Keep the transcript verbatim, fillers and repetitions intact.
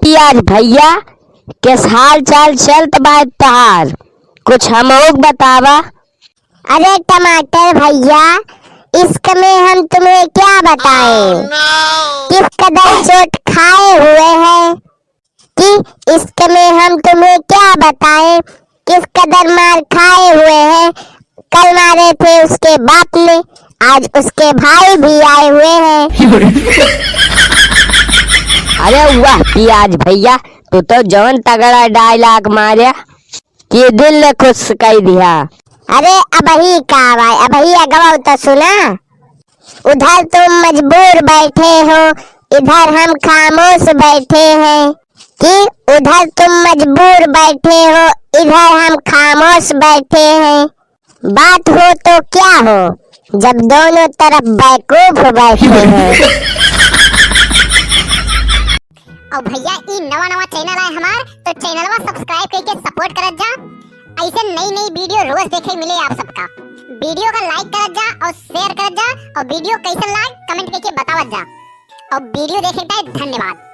पियाज भइया, किस हाल चाल चलत बा तहार? कुछ हमहू के बतावा। अरे टमाटर भइया, इश्क में हम तुम्हें क्या बताएं, किस कदर चोट खाए हुए हैं, कि इश्क में हम तुम्हें क्या बताएं, किस कदर मार खाए हुए हैं। कल मारे थे उसके बाप ने, आज उसके भाई भी आए हुए हैं। अरे वाह पियाज भइया, तू तो जवन तगड़ा dialogue मारे कि दिल खुश कइ दिया। अरे अबही का भाई, अबही अगवा तो सुना। उधर तुम मजबूर बैठे हो, इधर हम खामोश बैठे हैं। कि उधर तुम मजबूर बैठे हो, इधर हम खामोश बैठे हैं। बात हो तो क्या हो, जब दोनों तरफ बेवकूफ बैठे हैं। और भइया, ई नवा नवा channel है हमार, तो channelवा subscribe कइके support करत जा। अइसे नई नई video रोज देखे मिले आप सबका। Video का like करत जा और share करत जा, और video कइसन लाग comment कइके बतावत जा। और video देखे के धन्यवाद।